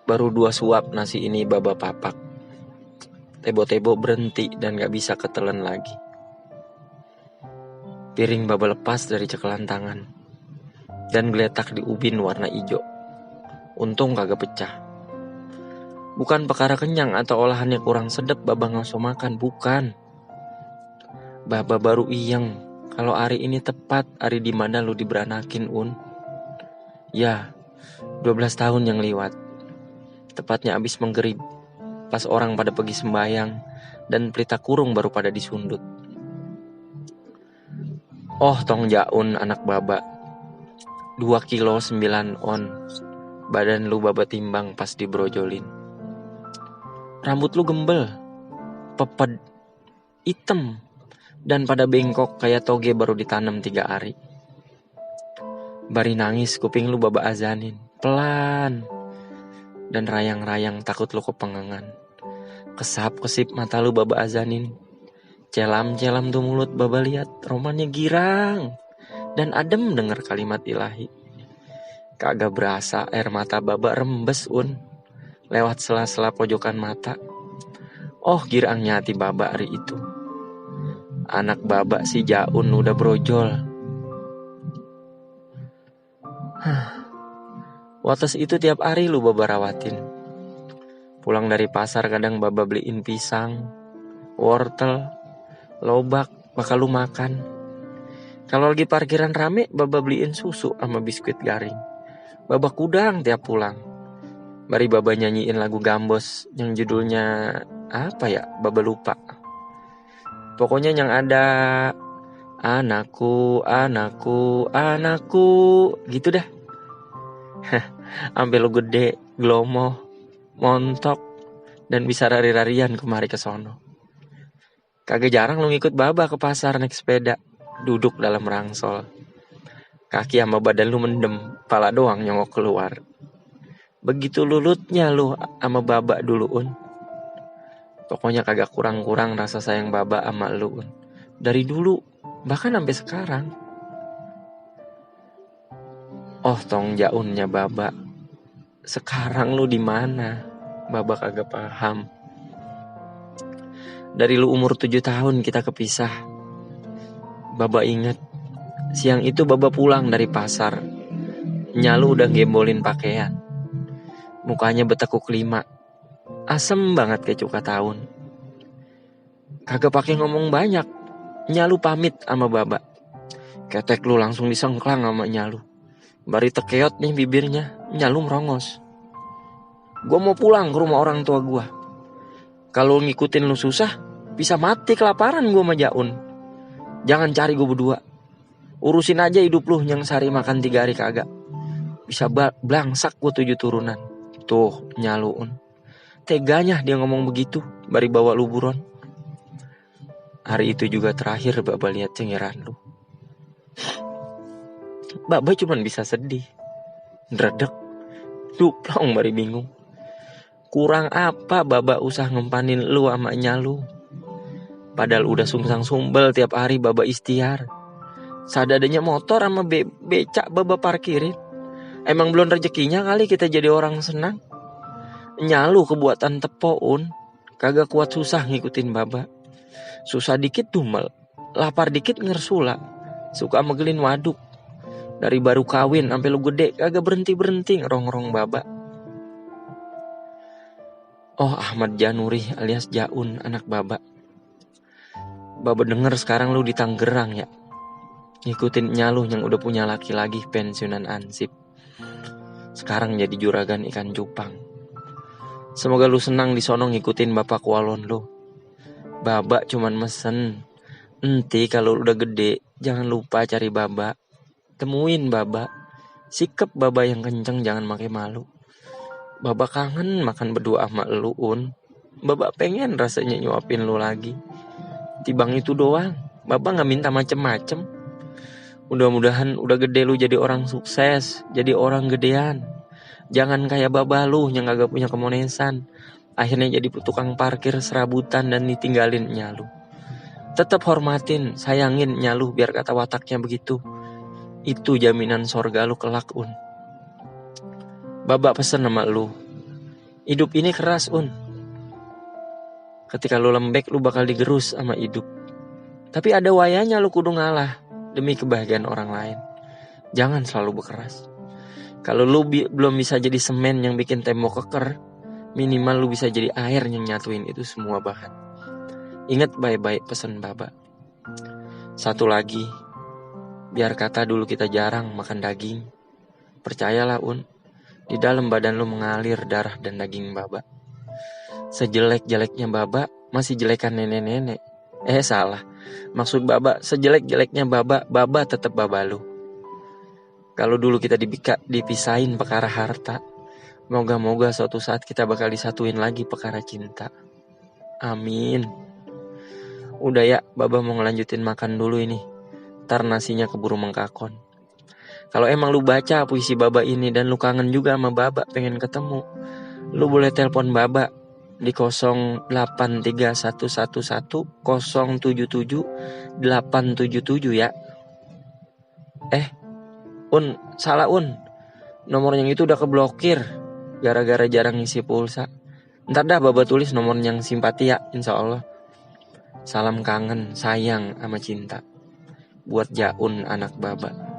Baru 2 suap nasi ini baba papak. Tebo-tebo berhenti dan gak bisa ketelen lagi. Piring baba lepas dari cekelan tangan dan geletak di ubin warna ijo. Untung kagak pecah. Bukan perkara kenyang atau olahannya kurang sedap baba ngaso makan, bukan. Baba baru iyeng kalau hari ini tepat hari dimana lu diberanakin, Un. Ya, 12 tahun yang lewat. Tepatnya abis menggerib, pas orang pada pergi sembayang dan pelita kurung baru pada disundut. Oh, tong jaun anak baba, 2 kilo 9 on. Badan lu baba timbang pas dibrojolin. Rambut lu gembel, peped, item, dan pada bengkok kayak toge baru ditanam 3 hari. Bari nangis kuping lu baba azanin, pelan. Dan rayang-rayang takut lu kepengangan. Kesap-kesip mata lu baba azanin. Celam-celam tuh mulut baba lihat, romannya girang. Dan adem denger kalimat ilahi. Kagak berasa air mata baba rembes, Un. Lewat sela-sela pojokan mata. Oh, girangnya hati baba hari itu. Anak baba si Jaun udah brojol. Wates itu tiap hari lu baba rawatin. Pulang dari pasar kadang baba beliin pisang, wortel, lobak, bakal lu makan. Kalau lagi parkiran rame, baba beliin susu sama biskuit garing. Baba kudang tiap pulang. Bari baba nyanyiin lagu Gambos yang judulnya apa ya? Baba lupa. Pokoknya yang ada anakku, anakku, anakku, gitu dah. Ampe lu gede, glomo, montok, dan bisa rari-rarian kemari ke sono. Kagak jarang lu ngikut baba ke pasar naik sepeda, duduk dalam rangsol. Kaki sama badan lu mendem, pala doang nyongok keluar. Begitu lulutnya lu sama baba dulu, Un. Pokoknya kagak kurang-kurang rasa sayang baba sama lu, Un. Dari dulu, bahkan sampai sekarang. Oh, tong jaunnya baba. Sekarang lu di mana? Baba kagak paham. Dari lu umur 7 tahun kita kepisah. Baba inget, siang itu baba pulang dari pasar. Nyalu udah gembolin pakaian. Mukanya betekuk 5. Asem banget kayak cuka tahun. Kagak pakai ngomong banyak. Nyalu pamit sama baba. Ketek lu langsung disengklang sama Nyalu. Bari tekeot nih bibirnya, Nyalu merongos. Gua mau pulang ke rumah orang tua gua. Kalau ngikutin lu susah, bisa mati kelaparan gua sama Jaun. Jangan cari gua berdua. Urusin aja hidup lu yang sehari makan 3 hari kagak. Bisa blangsak gua 7 turunan. Tuh, Nyaluun. Teganya dia ngomong begitu, bari bawa lu buron. Hari itu juga terakhir baba lihat cengiran lu. Baba cuman bisa sedih, dredeg, duplong bari bingung. Kurang apa baba usah ngempanin lu sama Nyalu. Padahal udah sungsang sumbel tiap hari baba istiar. Sadadanya motor sama becak baba parkirin. Emang belum rezekinya kali kita jadi orang senang. Nyalu kebuatan tepoun, kagak kuat susah ngikutin baba. Susah dikit dumel, lapar dikit ngersula, suka megelin waduk. Dari baru kawin sampai lu gede kagak berhenti ngerong-rong baba. Oh, Ahmad Januri alias Jaun anak baba. Baba denger sekarang lu di Tangerang ya. Ngikutin Nyalu yang udah punya laki lagi pensiunan ansip. Sekarang jadi juragan ikan cupang. Semoga lu senang di sono ngikutin bapak kualon lu. Baba cuman mesen, enti kalau udah gede jangan lupa cari baba. Temuin baba. Sikep baba yang kenceng, jangan makai malu. Baba kangen makan berdua sama lu, Un. Baba pengen rasanya nyuapin lu lagi. Tibang itu doang. Baba gak minta macem-macem. Mudah-mudahan udah gede lu jadi orang sukses, jadi orang gedean. Jangan kayak baba lu yang gak punya kemonesan. Akhirnya jadi tukang parkir serabutan dan ditinggalin Nyalu. Tetap hormatin, sayangin Nyalu biar kata wataknya begitu. Itu jaminan sorga lu kelak, Un. Baba pesen sama lu, hidup ini keras, Un. Ketika lu lembek, lu bakal digerus sama hidup. Tapi ada wayanya lu kudu ngalah demi kebahagiaan orang lain. Jangan selalu berkeras. Kalau lu belum bisa jadi semen yang bikin tembok keker, minimal lu bisa jadi air yang nyatuin itu semua bahan. Ingat baik-baik pesan Baba. Satu lagi, biar kata dulu kita jarang makan daging, percayalah, Un, di dalam badan lu mengalir darah dan daging Baba. Sejelek-jeleknya Baba masih jelekan nenek-nenek. Salah. Maksud Baba, sejelek-jeleknya Baba tetap Baba lu. Kalau dulu kita dipisahin perkara harta, moga-moga suatu saat kita bakal disatuin lagi perkara cinta. Amin. Udah ya, Baba mau ngelanjutin makan dulu ini. Ntar nasinya keburu mengkakon. Kalau emang lu baca puisi Baba ini dan lu kangen juga sama Baba, pengen ketemu, lu boleh telepon Baba di 083111077877 ya. Un, salah, Un. Nomor yang itu udah keblokir gara-gara jarang ngisi pulsa. Ntar dah Baba tulis nomor yang simpati ya, insya Allah. Salam kangen, sayang, sama cinta buat Jaun anak Baba.